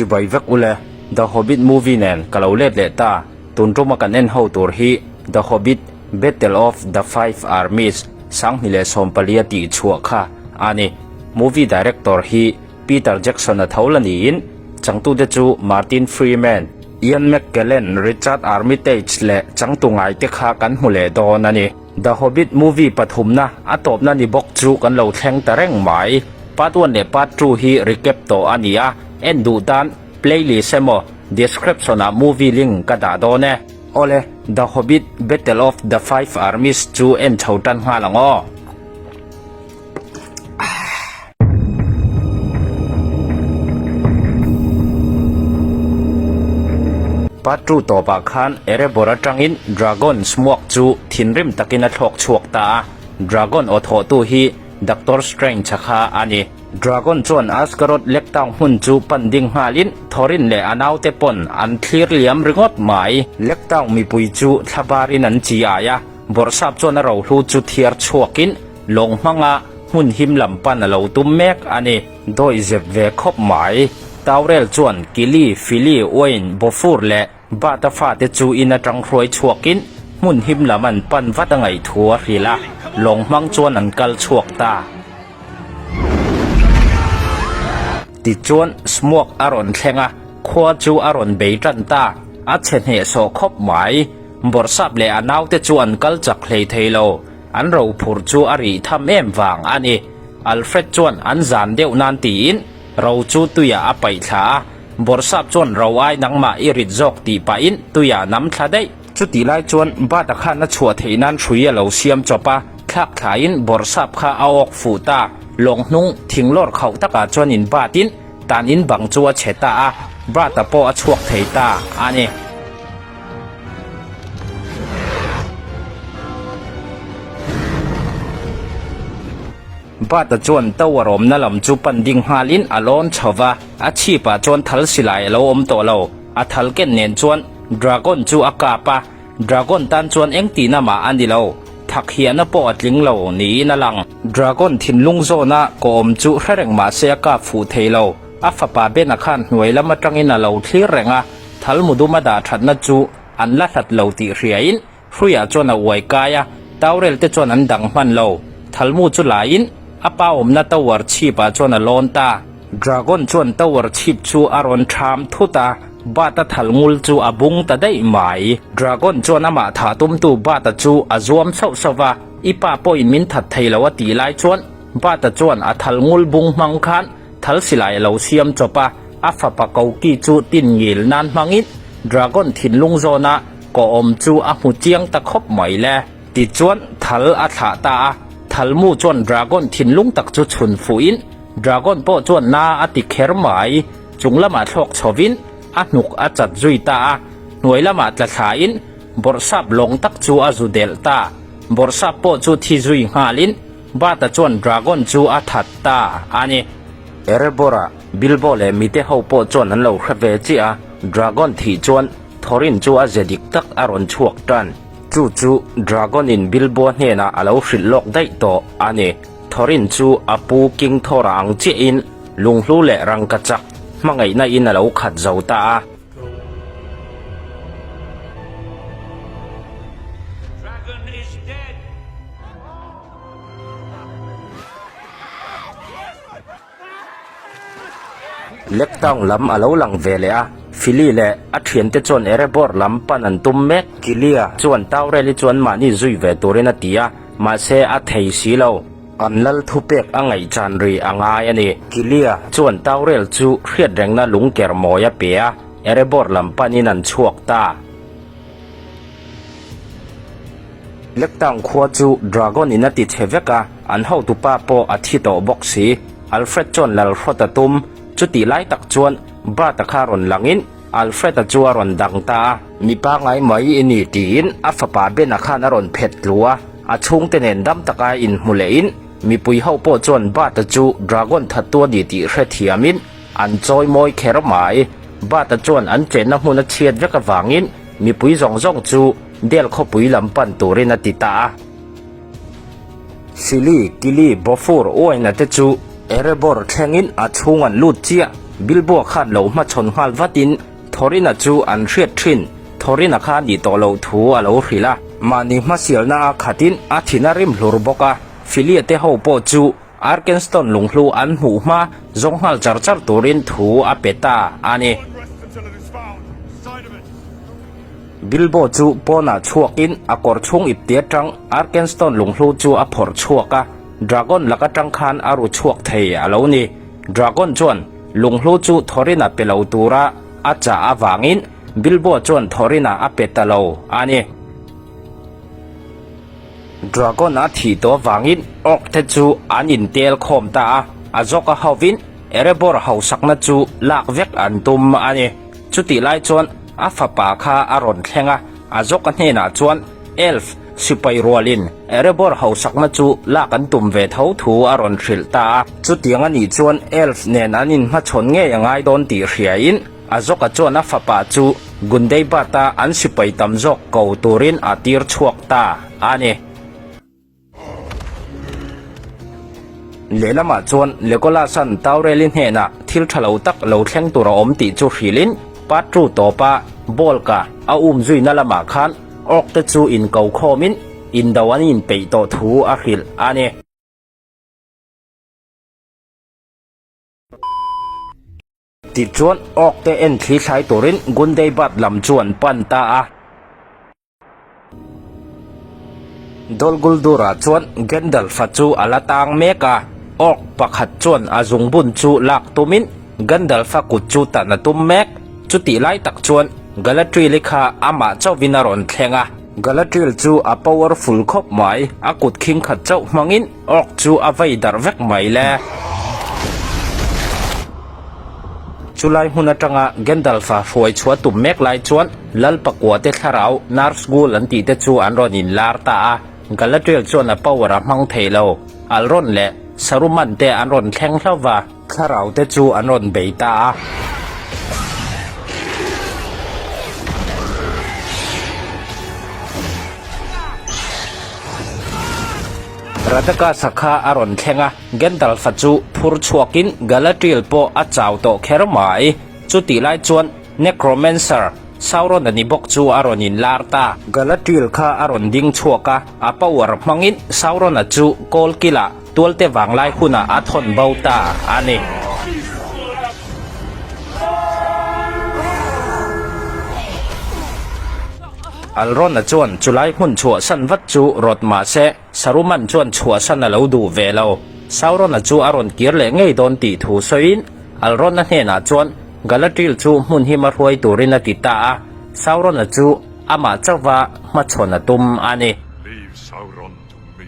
Chibai vek ule, The Hobbit movie nen ka lo let leh ta, tun tuma kan en ho tur hi The Hobbit, Battle of the Five Armies 2014 tih chhuah kha a ni. Movie director hi Peter Jackson-a tho la niin changtute chu Martin Freeman, Ian McKellen, Richard Armitage leh changtu ngaite kha kan hmu leh dawn a ni. The Hobbit movie pathumna a tawpna ni bawk chu kan lo thleng ta reng mai. Part one leh part two hi recap tawh a ni a, en duh tan playlist emaw description ah movie link ka dah dawn e. Awle, The Hobbit, Battle of the Five Armies chu en chho tan nghal ang aw. Part two tawpah khan Erebor atangin Dragon Smuak chu thinrim takin a thlawk chhuak ta a, Dragon aw thawhtu hi Doctor Strange-a kha a ni. Dragon chuan Asgaroth Lake Town hmun chu pan ding nghalin Thorin leh a naute pawn an thlir liam ringawt mai. Lake Town mipui chu thlabarin an chi ai a, Bawrhsap chuan a rohlu chu thiar chhuakin lawng hmanga hmun him lam pan a lo tum mek a ni. Dawi zep ve khawp mai. Taurel chuan Kili, Fili, Uain, Bawfur leh Bata fate chu in atang hruai chhuakin hmun him lam an pan vat a ngaih thu a hrilh a, lawng hmang chuan an kal chhuak ta. Tichuan Smuak a rawn thleng a, khua chu a rawn bei tan ta, a chhe hnehsawh khawp mai. Bawrhsap leh a naute chu an kal chak hlei thei lo, an rophur chu a rih tham em vang a ni. Alfred chuan an zan deuh nan tiin ro chu tuiah a paih thla a, Bawrhsap chuan ro ai nangmah i rit zawk tih pahin tuiah nam thla daih. Chutih lai chuan Bata khan a chhuah theih nan hrui a lo siam chawp a, thlak thlaiin Bawrhsap kha a awk fuh ta. Lawng hnung thing lawr khauh takah chuan in batin tan in bang chu a chhe ta a, Bata pawh a chhuak thei ta a ni. Bata chuan tower awmna lam chu pan ding nghalin a lawn chho va, a chhipah chuan thal silai a lo awm tawh lo. A thal ken nen chuan Dragon chu a kap a, Dragon tan chuan eng tihna mah a ni lo, thak hiahna pawh a tling lo niin a lang. Dragon thinlung zawna kaw awm chu hre reng mah se a kap fuh thei lo. A fapa Bena khan hnuai lam atangin a lo thlir reng a, thal muduma dah thatna chu an la hlat lo tih hriain Hruiah chuan a uai kai a, Taurel te chuan an dang hman lo. Thalmu chu laiin a pa awmna tower chhipah chuan a lawn ta. Dragon chuan tower chhip chu a rawn ṭham thut a, Bat-a thal ngul chu a bung ta daih mai. Dragon chuan amah thah tumtu Bat-a chu a zuam sauh sauh va, I pa pawhin min that thei lo a tih lai chuan Bat-a chuan a thal ngul bung hmang khan thal silai a lo siam chawp a, a fapa koki chu tin ngil nan hmangin Dragon thinlung zawna Kaw awm chu a hmu chiang ta khawp mai le. Tichuan thal a thlah ta a, thalmu chuan Dragon thinlung tak chu chhun fuhin Dragon pawh chuan na a ti kher mai. Chung lamah thlawk chhovin a hnuk a chat zui ta a, hnuai lamah tla thlain bawrhsap lawng tak chu a zu delh ta. Bawrhsap pawh chu thi zui nghalin Bata chuan Dragon chu a that ta a ni. Erebor-a, Bilbo leh mite ho pawh chuan an lo hre ve chiah a, Dragon thih chuan Thorin chu a ze dik tak a rawn chhuak tan. Chu chu Dragon in Bilbo hnenah a lo hrilh lawk daih tawh a ni. Thorin chu a pu King Thor-a ang chiahin lunghlu leh rangkachak hmangaihna in a lo khat zo ta a. Dragon is dead! Lake Town lam a lo lang ve leh a, Philly leh a thiante chuan Erebor lam pan an tum mek. Kilia chuan Taurel-i chuan mahni zui ve turin a ti a, mahse a thei si lo. An lal thupek a ngaihchan ri a ngai a ni. Kilia chuan Taurel chu hriatrengna lungker mawi a pe a, Erebor lam panin an chhuak ta. Blacktown khua chu Dragon in a ti chhe vek a, an hotupa pawh a thi tawh bawk si. Alfred chuan Lalhrawt a tum. Chutih lai tak chuan Bart-a kha rawn langin Alfred-a chu a rawn dang ta a. Mi pangngai mai i ni tiin a fapa Ben-a khan a rawn phet tlu a, a chhungte nen dam taka inhmu lehin mipui ho pawh chuan Bart-a chu Dragon thattu a ni tih hrethiamin an chawi mawi kher mai. Bart-a chuan an chenna hmun a chhiat vek avangin Mipui zawng zawng chu Dale khawpui lam pan turin a ti ta a. Sili, Kili, Bawfur, Uaina te chu Erebor thlengin a chhung an lut chiah. Bilbo khan lo hmachhawn nghal vatin Thorin-a chu an hriat thin. Thorin-a kha nih tawh loh thu a lo hrilh a. Mahni hmasialna a khatin a thin a rim hlur bawk a. Philia te ho pawh chu Arkenstone lunghlu an hmuh hma zawng nghal char char turin thu a pe ta a ni. Bilbo chu pawnah chhuakin a kawr chhung ipte atang Arkenstone lunghlu chu a phawrh chhuak a, Dragon lak atang khan a ru chhuak thei a lo ni. Dragon chuan lunghlu chu Thorin-a pe lo tura a chah avangin Bilbo chuan Thorin-a a pe ta lo a ni. Dragon a thih tawh avangin Orc te chu an intel khawm ta a, a zawk a hovin Erebor hausakna chu lak vek an tum a ni. Chutih lai chuan a fapa kha a rawn thleng a, a zawk a hnenah chuan Elf sipai rualin Erebor hausakna chu lak an tum ve tho thu a rawn hrilh ta a. Chutiang a nih chuan Elf nen an inhmachhawn ngei a ngai dawn tih hriain a zawka chuan a fapa chu Gundabad-a an sipai tam zawk ko turin a tir chhuak ta a ni. Lehlamah chuan Legolas-a'n Taurel-i hnenah thil tha lo tak lo thleng tur a awm tih chu hrilhin Patru tawpa Bolka a um zuina lamah khan Orc te chu inko khawmin indo an inpeih tawh thu a hrilh a ni. Tichuan Orc te en thli thlai turin Gundabad lam chu an pan ta a. Dol Guldur-ah chuan Gandalf-a chu a la tang mek a, Orc pakhat chuan a zungbun chu lak tumin Gandalf-a kut chu tan a tum mek. Chutih lai tak chuan Galadriel-i kha amah chauhvin a rawn thleng a. Galadriel chu a powerful khawp mai, a kut khing khat chauh hmangin Orc chu a vei darh vek mai le. Chulai hmun atanga Gandalf-a hruai chhuah tum mek lai chuan Lal pakua te thlarau Nazgul an tih te chu an rawn inlar ta a, Galadriel chuan a power a hmang thei lo. Alrond leh Saruman te an rawn thleng hlauh va. Thlarau te chu an rawn bei ta a. Radagast-a kha a rawn thleng a, Gandalf-a chu phur chhuakin Galadriel pawh a chau tawh kher mai. Chutih lai chuan Necromancer, Sauron-a ni bawk chu a rawn inlar ta. Galadriel kha a rawn ding chhuak a, a power hmangin Sauron-a chu kawl kilah tualte vanglai hunah a thawn bo ta a ni. Alrona chuan chulai hmun chhuahsan vat chu rawt mah se, Saruman chuan chhuahsan a lo duh ve lo. Sauron-a chu a rawn kir leh ngei dawn tih thu sawiin Alrona hnenah chuan Galadriel chu hmun hima hruai turin a ti ta a, Sauron-a chu amah chauhva hmachhawn a tum a ni. Leave Sauron to me.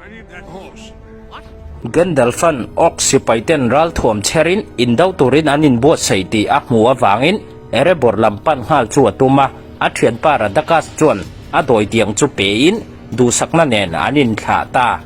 I need that horse. What? Gandalf-a'n Orc sipaiten ralthuam chherin indo turin an inbuatsaih tih a hmuh avangin Erebor lam pan nghal chu a tum a, a thianpa Radagast chuan a dawitiang chu pein duhsakna nen an inthlah ta.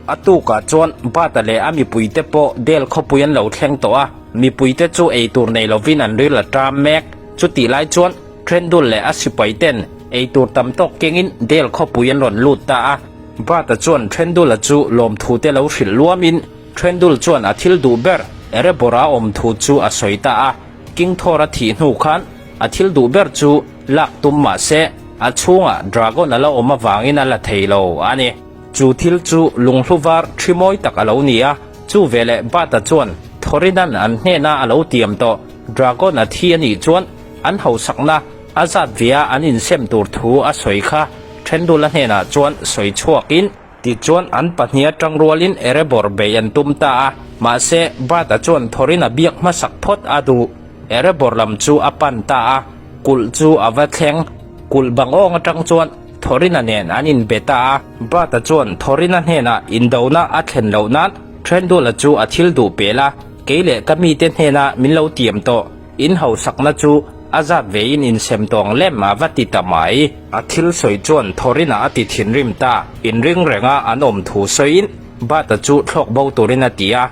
A tukah chuan Bata leh a mipuite pawh Dale khawpui an lo thleng tawh a, mipuite chu eitur nei lovin an ril a ṭam mek. Chutih lai chuan Trendul leh a sipaiten eitur tam tawk kengin Dale khawpui an rawn lut ta a. Bata chuan Trendula chu lawmthute lo hrilh luamin Trendul chuan a thil duh ber Erebor-a awm thu chu a sawi ta a. King Thor a thih hnu khan a thil duh ber chu lak tum mah se a chhungah Dragon a la awm avangin a la thei lo a ni. Chu thil chu lunghlu var thi mawi tak a lo ni a, chu veleh Bata chuan Thorin-a'n an hnena a lo tiam tawh Dragon a thi a nih chuan an hausakna a zat via an insem tur thu a sawi kha Thendula hnenah chuan sawi chhuakin, Tichuan an pahniha tang rualin Erebor bei an tum ta a, mahse Bata chuan Thorin-a biak hmasak phawt a duh. Erebor lam chu a pan ta a, kulh chu a va thleng. Kulh bang awng atang chuan Thorin-a nen an inbe ta a. Bata chuan Thorin-a hnenah indona a thlen loh nan Threndula chu a thil duh pel a, Kei leh ka mite hnena min lo tiam tawh, in hausakna chu a zat vein insem tawng lem a va ti ta mai. A thil sawi chuan Thorin-a a ti thinrim ta, inring renga an awm thu sawiin Bata chu thlawk bo turin a ti a.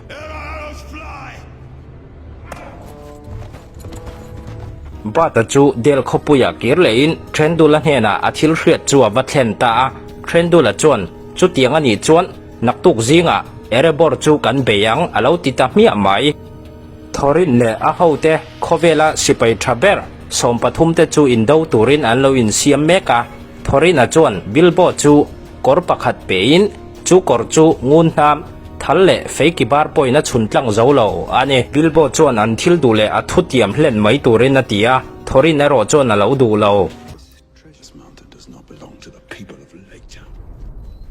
Bata chu Dale khawpuiah kir lehin Threndula hnenah a thil hriat chu a va thlen ta a. Threndula chuan, Chutiang a nih chuan naktuk zingah Erebor chu kan bei ang a lo ti ta hmiah mai. Thorin leh a hote khawvela sipai tha ber sawmpathum te chu indo turin an lo insiam mek a. Thorin-a chuan Bilbo chu kawr pakhat pein chu kawr chu ngun hnam, thal leh feiki bar pawhin a chhun tlang zo lo a ni. Bilbo chuan an thil duh leh a thutiam hlen mai turin a ti a, Thorin erawh chuan a lo duh lo.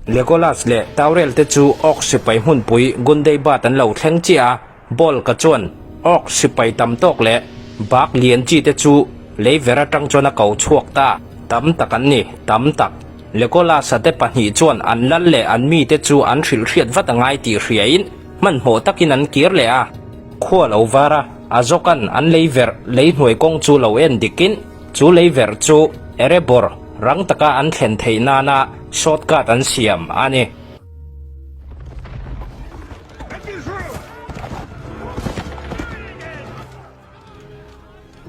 Legolas leh Tauriel te chu Orc sipai hmunpui Gundabad an lo thleng chiah a, Bolg-a chuan Orc sipai tam tawk leh bak lian chi te chu lei ver atang chuan a ko chhuak ta. Tam tak an ni, tam tak. Legolas-a te pahnih chuan an lal leh an mite chu an hrilh hriat vat a ngai tih hriain hmanhmawh takin an kir leh a. Khua lo var a, a zawkan an lei verh lei hnuai kawng chu lo en dikin chu lei verh chu Erebor rang taka an thlen theih nana shortcut an siam a ni.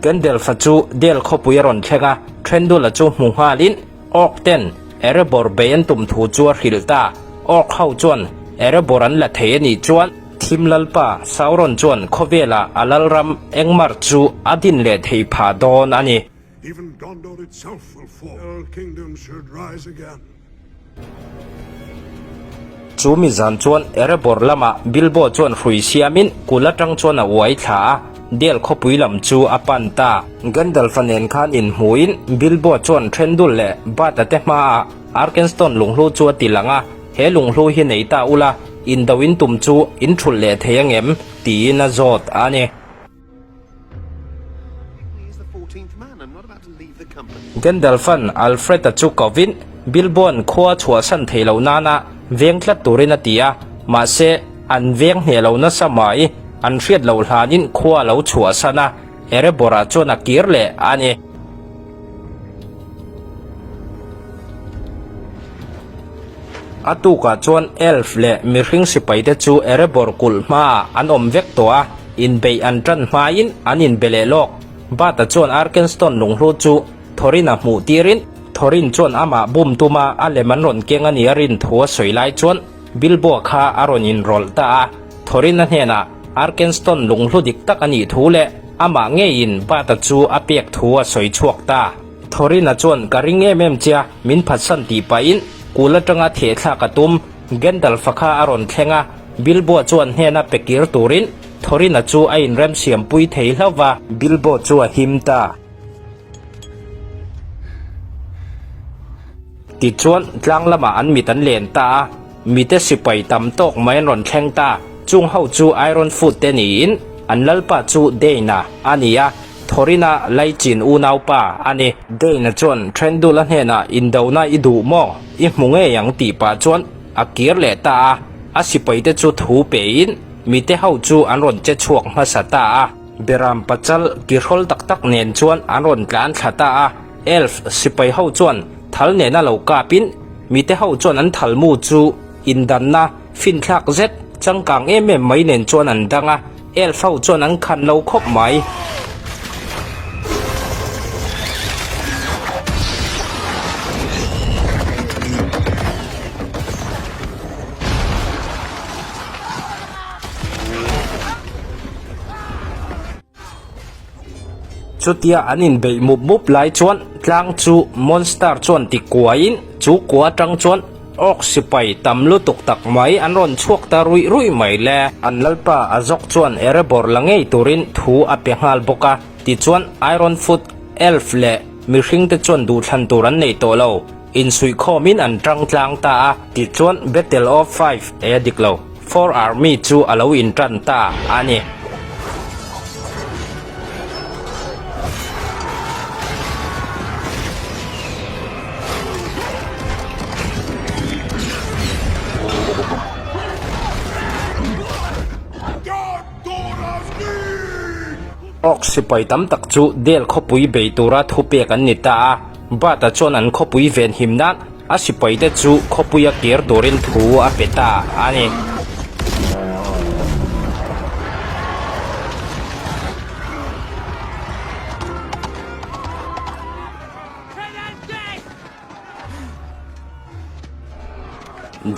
Gandalf-a chu Dale khawpui a rawn thleng a, Threndula chu hmu nghalin Orc ten Erebor bei an tum thu chu a hrilh ta. Orc ho chuan Erebor an la thei a nih chuan Thim Lalpa Sauron chuan khawvelah a lalram Angmar chu a din leh thei phah dawn a ni. Even Gondor itself will fall. All kingdoms should rise again. Chu mi zan chuan Erebor lamah Bilbo chuan hrui siamin kul atang chuan a uai thla a, Dale khawpui lam chu a pan ta. Gandalf-a nen khan inhmuhin Bilbo chuan Threndul leh Bart-a te hmaah Arkenstone lunghlu chu a ti lang a, He lunghlu hi nei ta ula, indo in tum chu in thulh leh thei angem? tiin a zawt a ni. Gandalf-a'n Alfred-a chu kovin Bilbo-a'n khua chhuahsan thei loh nana veng tlat turin a ti a, mahse, an veng hneh lo nasa mai, an hriat loh hlanin khua a lo chhuahsan a, Erebor-ah chuan a kir leh a ni. A tukah chuan Elf leh mihring sipaite chu Erebor kulh hmaah an awm vek tawh a, inbeih an tan hmain an inbe leh lawk. Bata chuan Arkenstone lunghlu chu Thorin-a hmuh tirin Thorin chuan amah bum tuma a lem an rawn keng a nih a rin thu a sawi lai chuan Bilbo-a kha a rawn inrawlh ta a. Thorin-a hnenah Arkenstone lunghlu dik tak a nih thu leh amah ngeiin Bata chu a pek thu a sawi chhuak ta. Thorina chuan ka ring em em che a, min phatsan tih pahin kul atanga thehthlak a tum. Gandalf-a kha a rawn thleng a, Bilbo chuan hnena pe kir turin Thorina chu a inremsiampui thei hlauh va. Bilbo chu a him ta. Tichuan, tlang lamah an mit an len ta a, mite sipai tam tawk mai an rawn thleng ta. Chung ho chu Iron Foot te niin, an lalpa chu Dane-a a ni a, Thorin-a Laichin unaupa a ni. Dane-a chuan Threndula hnenah indona i duh maw? I hmu ngei ang tih pah chuan a kir leh ta a, a sipaite chu thu pein mite ho chu an rawn che chhuak hmasa ta a. Beram pachal kihrawl tak tak nen chuan an rawn tlan thla ta a, Elf sipai ho chuan thal nena lo kapin mite ho chuan an thal mu chu indanna finthlak zet changkang em em mai nen chuan an dang a, Elf ho chuan an khan lo khawp mai. Chutia an inbeih mup mup lai chuan tlang chu monster chuan ti kuaiin chu kua atang chuan orc sipai tam lutuk tak mai an rawn chhuak ta ruih ruih mai le. An lalpa Azog chuan Erebor la ngei turin thu a pe nghal bawk a, tichuan Ironfoot, Elf leh mihringte chuan duhthlan tur an nei tawh lo. Insuihkhawmin an tang tlang ta a, tichuan Battle of Five e dik lo, Four Army chu a lo intan ta a ni. Orc sipai tam tak chu Dale khawpui bei tura thupek an ni ta a. Bata chuan an khawpui ven him nan a sipaite chu khawpuia kir turin thu a pe ta a ni.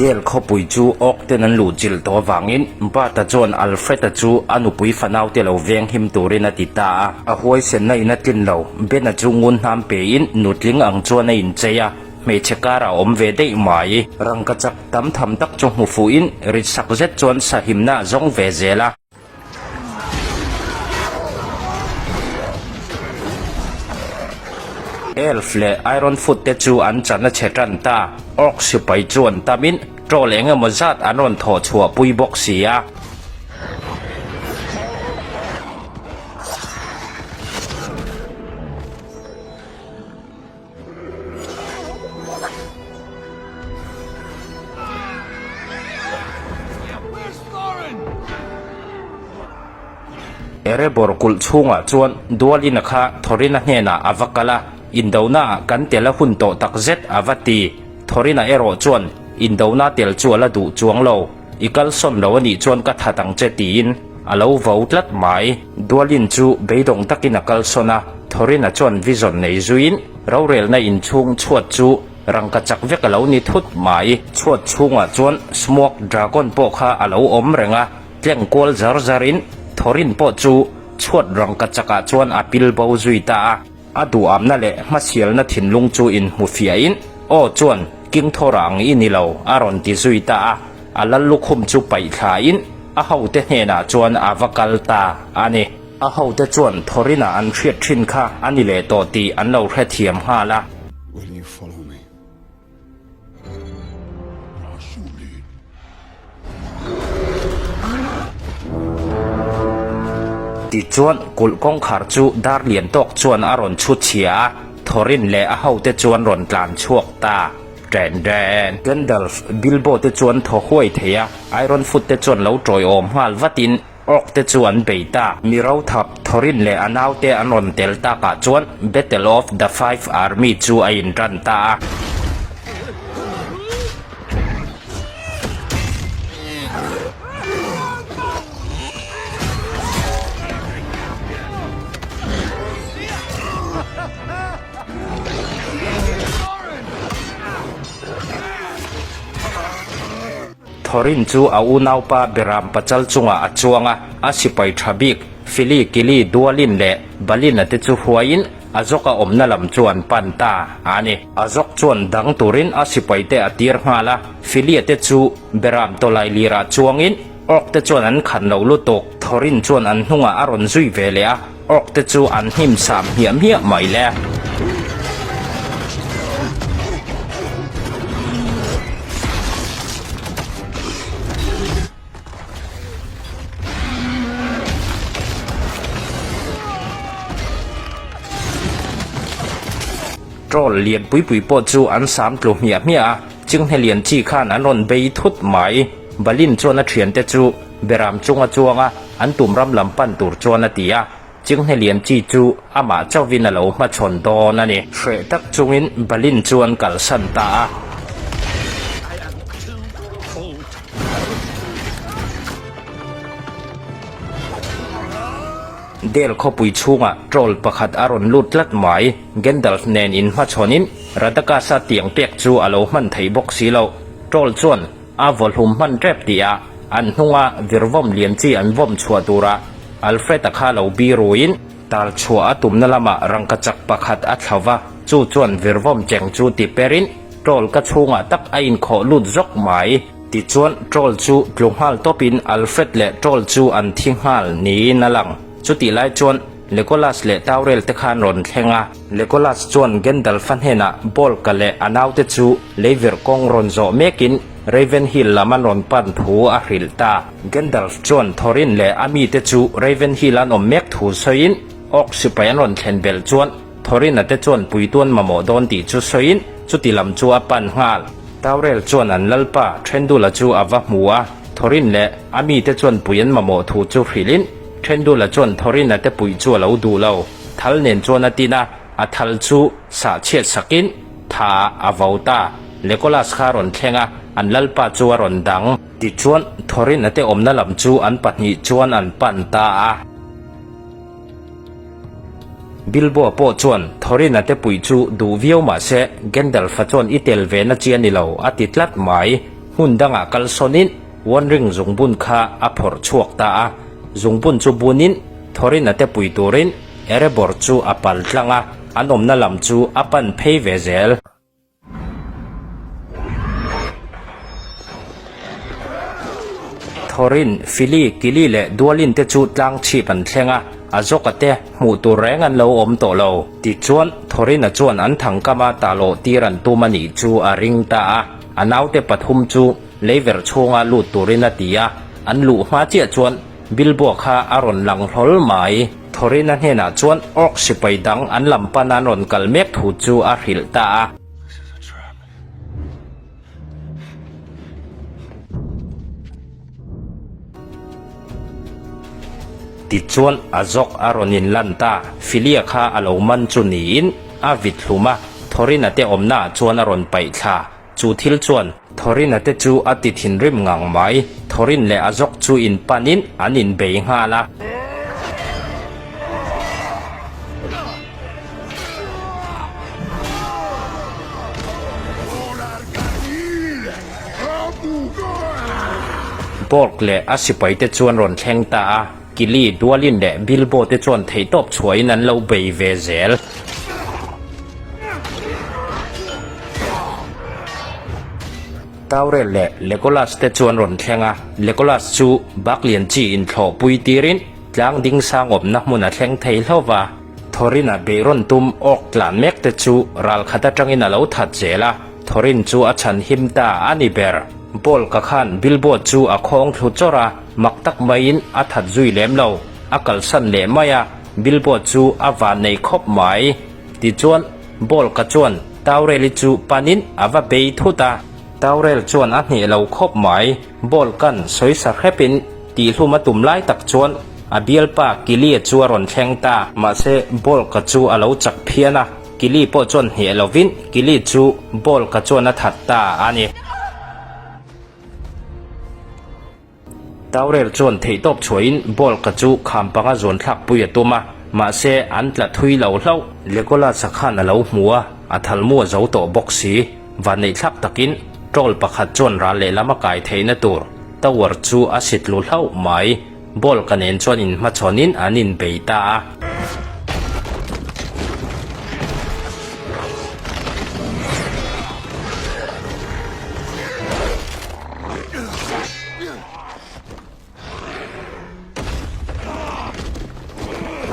Dale khawpui chu Orc ten an luh chilh tawh avangin Bart-a chuan Alfred-a chu a nupui fanaute lo veng him turin a ti ta a. A huaisenna in a tlin lo, Ben-a chu ngun hnam pein nutling ang chuan a inchei a, hmeichhe karah a awm ve daih mai. Rangkachak tam tham tak chu hmu fuhin rit sak zet chuan sahimna a zawng ve zel a. Elf leh Ironfoot te chu an chan a chhe tan ta. Orc sipai chu an tamin troll eng emaw zat an rawn thawh chhuah pui bawk si a. Erebor kulh chhungah chuan Dualina kha Thorina hnenah a va kal a, Indona kan tel a hun tawh tak zet a va ti. Thorina erawh chuan Indona tel chu a la duh chuang lo, i kalsawn lo a nih chuan ka that ang che tiin a lo vo tlat mai. Dualin chu beidawng takin a kalsawn a, Thorina chuan vision nei zuiin rorelna inchhung chhuat chu rangka chak vek a lo ni thut mai. Chhuat chhungah chuan Smoke Dragon pawh kha a lo awm reng a, tleng kual zar zarin Thorin pawh chu chhuat rangka chakah chuan a pil bo zui ta a. A duhamna leh hmasialna thinlung chu inhmu fiahin, Aw chuan, King Thora ang i ni lo, a rawn ti zui ta a. A lal lukhum chu paih thlain a hote hnenah chuan a va kal ta a ni. A hote chuan Thorin-a an hriat thin kha a ni leh tawh tih an lo hrethiam nghal a. Will you follow me? Tichuan, kulh kawngkhar chu dar lian tawk chuan a rawn chhu chhia a, Thorin leh a hote chuan rawn tlan chhuak ta. Ṭen ṭen. Gandalf, Bilbo te chuan thaw huai thei a, Ironfoot te chuan lo ṭawiawm nghal vatin Orc te chu an bei ta. Mi rothap, Thorin leh a naute an rawn tel takah chuan Battle of the Five Army chu a inṭan ta a. Thorin chu a unaupa Beram pachal chungah a chuang a, a sipai tha bik Fili, Kili, Dualin leh Balina te chu hruaiin a zawk a awmna lam chu an pan ta a ni. A zawk chuan dang turin a sipai te a tir nghal a, Filia te chu Beram tawlai lirah chuangin Orc te chuan an khan lo lutuk. Thorin chuan an hnungah a rawn zui ve leh a, Orc te chu an hnim sam hmiah hmiah mai le. Troll lian pui pui pawh chu an sam tlu hmiah hmiah a, chinghne lian chi khan an rawn bei thut mai. Balin chuan a thiante chu Beram chunga chuanga an tum ram lam pan tur chuan a ti a, chinghne lian chi chu amah chauhin a lo hmachhawn dawn a ni. Hreh tak chungin Balin chu an kalsan ta a. Dale khawpui chhungah troll pakhat a rawn lut tlat mai. Gandalf nen inhmachhawnin Radagast-a tiang pek chu a lo hman thei bawk si lo. Troll chuan A vawhlum hman tep tih a, an hnunga virvawm lian chi an vawm chhuah tura Alfred-a kha lo biruin, tal chhuah a tumna lamah rangkachak pakhat a thlo va, chu chuan virvawm cheng chu ti perin troll ka chhungah tak a inkhawh lut zawk mai. Tichuan troll chu tlu nghal tawpin Alfred leh troll chu an thi nghal niin a lang. Chutih lai chuan Legolas leh Tauriel te khan rawn thleng a. Legolas chuan Gandalf-a hnenah Bolg-a leh a naute chu leivirh kawng rawn zawh mekin Ravenhill lam an rawn pan thu a hrilh ta. Gandalf chuan Thorin leh a mite chu Ravenhill an awm mek thu sawiin Orc sipai an rawn thlen belh chuan Thorin-a te chuan puituan mamawh dawn tih chu sawiin chuti lam chu a pan nghal. Tauriel chuan an lalpa Thendula chu a va hmu a, Thorin leh a mite chuan pui an mamawh thu chu hrilhin Thendula chuan Thorin-a te puih chu a lo duh lo. Thal nen chuan a tin a, a thal chu sah chhiat sakin tha a vo ta. Legolas kha a rawn thleng a, an lalpa chu a rawn dang. Tichuan, Thorin-a te awmna lam chu an pahnih chuan an pan ta a. Bilbo-a pawh chuan Thorin-a te puih chu duh viau mah se, Gandalf-a chuan i tel ve na chi a ni lo, a ti tlat mai. Hmun dangah kal sawnin One Ring zungbun kha a phawrh chhuak ta a. Zungbun chu bunin Thorin-a te pui turin Erebor chu a pal tlang a, an awmna lam chu a pan phei ve zel. Thorin, Fili, Kili leh Dualin te chu tlang chhip an thleng a, a zawka te hmuh tur reng an lo awm tawh lo. Tichuan, Thorina chuan an thangkama talawh tir an tum a nih chu a ring ta a, a naute pathum chu leiverh chhunga lut turin a ti a, an luh hma chiah chuan Bilbo kha a rawn lang hlawl mai. Thorina hnenah chuan Orc sipai dang an lam pan an rawn kal mek thu chu a hrilh ta a. Tichuan a zawk a rawn inlan ta, Philia kha a lo man chu niin a vit hlum a, Thorina te awmna ah chuan a rawn paih thla. Chu thil chuan Thorina te chu a ti thinrim ngang mai, Thorin leh a zawk chu inpanin an inbei nghal a. Borg leh a sipai te chuan rawn thleng ta a, Kili, Dualin leh Bilbo te chuan theihtawp chhuahin an lo bei ve zel. Taurel leh Legolas te chuan rawn thleng a, Legolas chu Baklian chi inthlawhpui tirin Tlang ding sang awmna hmun a thleng thei hlauh va, Thorin-a beihrawn tum awk tlan mek te chu ral khat atangin a lo that zel a, Thorin chu a chhan him ta a ni ber. Paul ka khan Bilbo chu a khawng thlu chawrh a, mak tak maiin a that zui lem lo, a kalsan leh mai a, Bilbo chu a van nei khawp mai. Tichuan, Paul ka chuan Taurel-i chu panin a va bei thut a. Taurel chuan a hneh lo khawp mai, Ball kan sawi sa hrepin tihhlum a tum lai tak chuan a bialpa Kili-a chu a rawn thleng ta. Mahse, Ball ka chu a lo chak phian a, Kili pawh chuan hneh lovin Kili chu Ball ka chuan a that ta a ni. Taurel chuan theihtawp chhuahin ball ka chu kham panga zuan thlak pui a tum a, mahse an tla thui lo hlauh. Legolas-a khan a lo hmu a, a thalmu a zo tawh bawk si. Vanneih thlak takin troll pakhat chuan ral lehlam a kai theihna tur tower chu a si tlu hlauh mai. Ball ka nen chuan inhmachhawnin an inbei ta a.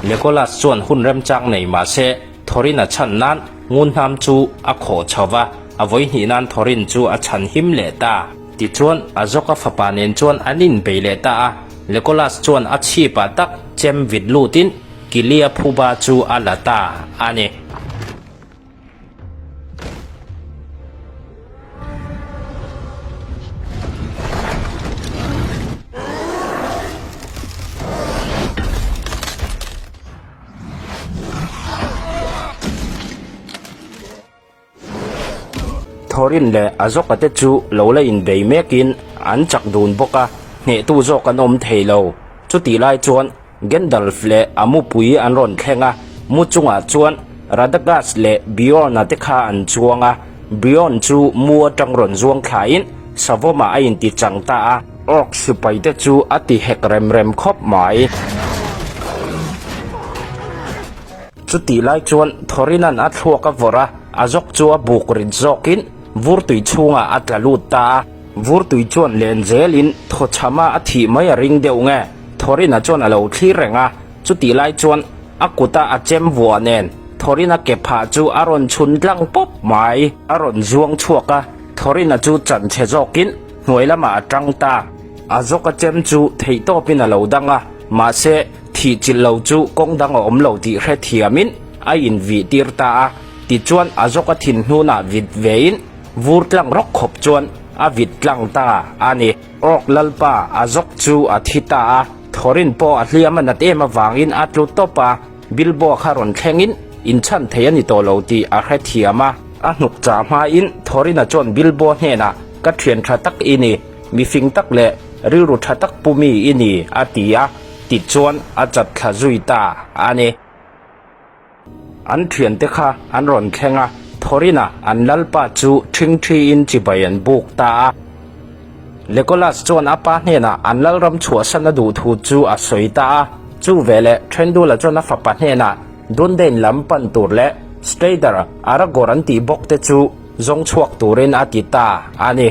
Legolas chuan hun remchang nei mah se Thorin a chhan nan ngunhnam chu a khawh chho va, a vawihnih nan Thorin chu a chhan him leh ta. Tichuan, a zawka fapa nen chuan an inbei leh ta a, Legolas chuan a chhipah tak chem vit lutin Kilia phuba chu a la ta a ni. Thorin leh a zawka te chu lo la inbei mekin an chak dun bawk a, hnehtu zawk an awm thei lo. Chutih lai chuan Gandalf leh a mupui an rawn thleng a, mu chungah chuan Radagast leh Beorn-a te kha an chuang a, Beorn chu mu atang rawn zuang thlain Savawmah a inti chang ta a. Orc sipai te chu a ti hek rem rem khawp mai. Chutih lai chuan Thorin-a'n a thluak a vawrh a, a zawk chu a buk rit zawkin vurtui chhungah a tla lut ta a. Vurtui chuan len zelin thawchhama a thih mai a ring deuh nge? Thorin-a chuan a lo thlir reng a, chutih lai chuan a kuta a chem vuah nen Thorin-a ke phah chu a rawn chhun tlang pawp mai. A rawn zuang chhuak a, Thorin-a chu chan chhe zawkin hnuai lamah a tang ta. A zawka chem chu theihtawpin a lo dang a, mahse thih chilh lo chu kawng dang a awm lo tih hrethiamin a invih tir ta a. Tichuan a zawka thin hnunah vit vein vur tlang rawk khawp chuan a vit tlang ta a ni. Awk Lalpa, a zawk chu a thi ta a, Thorin pawh a hliam a nat em avangin a tlu tawp a, Bilbo kha rawn thlengin inchhan thei a ni tawh lo tih a hrethiam a. A hnuk chah hmain Thorin-a chuan Bilbo hnenah, Ka thian tha tak i ni, mifing tak leh rilru tha tak pu mi i ni, a ti a, tichuan a chat thla zui ta a ni. An thiante kha an rawn thleng a, Thorin-a an lalpa chu ṭhingṭhiin chibai an buk ta a. Legolas chuan a pa hnenah an lalram chhuahsan a duh thu chu a sawi ta a. Chu veleh Thendula chuan a fapa hnenah Dundain lam pan tur leh Strider Aragorn an tih bawk te chu zawng chhuak turin a ti ta a ni.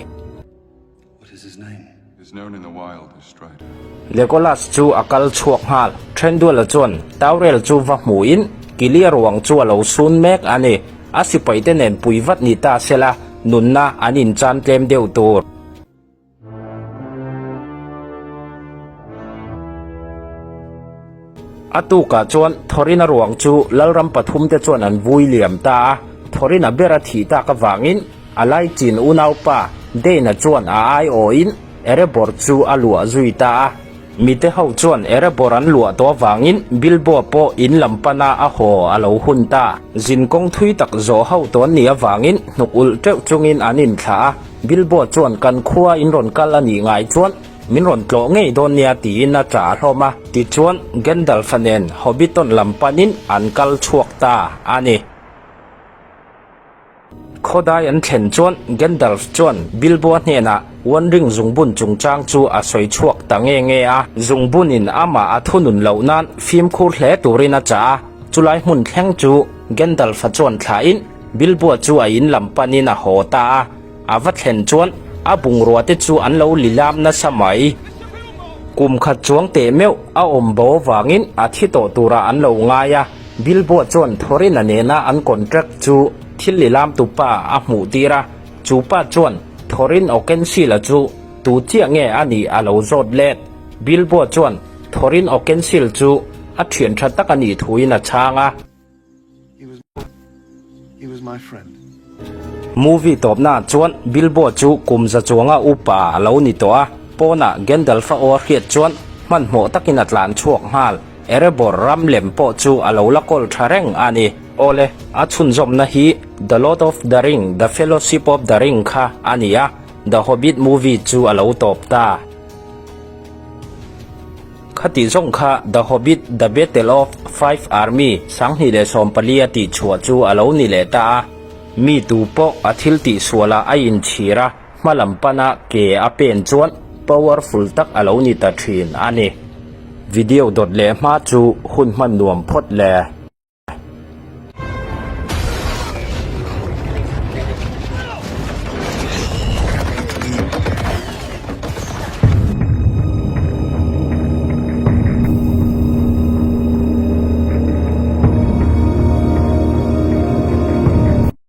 Legolas chu a kal chhuak nghal. Thenduala chuan Tauriel chu va hmuhin Kilia ruang chu a lo sun mek a ni. A sipaite nen pui vat ni ta sela nunna an inchan tlem deuh tur. A tukah chuan Thorin-a ruang chu Lalram pathumte chuan an vui liam ta a, Thorin-a ber a thih tak avangin a laichin unaupa Dane-a chuan a aiawhin Erebor chu a luah zui ta a. Mite ho chuan Erebor an luah tawh avangin Bilbo pawh in lam pana a haw a lo hun ta. Zin kawng thui tak zawh ho tawh an nih avangin hnuk ulh teuh chungin an inthlah a, Bilbo chuan kan khua in rawn kal a nih ngai chuan min rawn tlawh ngei dawn nia tiin a ṭah hlawm a. Tichuan Gandalf-a nen Hobbiton lam panin an kal chhuak ta a ni. Khawdai an thlen chuan Gandalf chuan Bilbo-a hnenah One Ring zungbun chungchang chu a sawi chhuak ta nge nge a. Zungbunin amah a thunun loh nan fimkhur hle turin a chah a, chulai hmun thleng chu Gandalf-a chuan thlahin Bilbo-a chu a in lam panin a haw ta a. A va thlen chuan a bungrua te chu an lo lilam nasa mai. Kum khat chuang teh meuh a awm bo vangin a thi tawh turah an lo ngai a, Bilbo chuan Thorin-a nena an contract chu thil lilam tupa a hmuh tir a, chu pa chuan Thorin Oakenshield-a chu tu chiah nge a nih a lo zawt let. Bilbo chuan Thorin Oakenshield chu a thian tha tak a nih thuin a chhang a. Movie tawpnaah chuan Bilbo chu kum za chuanga upa a lo ni tawh a, pawnah Gandalf-a aw a hriat chuan hmanhmawh takin a tlan chhuak nghal. Erebor ram lem pawh chu a lo la kawl tha reng a ni. Awle, a chhunzawmna hi The Lord of the Ring, The Fellowship of the Ring kha a ni a, The Hobbit movie chu a lo tawp ta. Khati zawng kha The Hobbit, The Battle of Five Army 2014 a tihchhuah chu a lo ni leh ta a. Mi tu pawh a thil tihsualah a inchhir a, hma lam pana ke a pen chuan powerful tak a lo ni ta thin a ni. Video dawt leh hma chu hun hman nuam phawt le.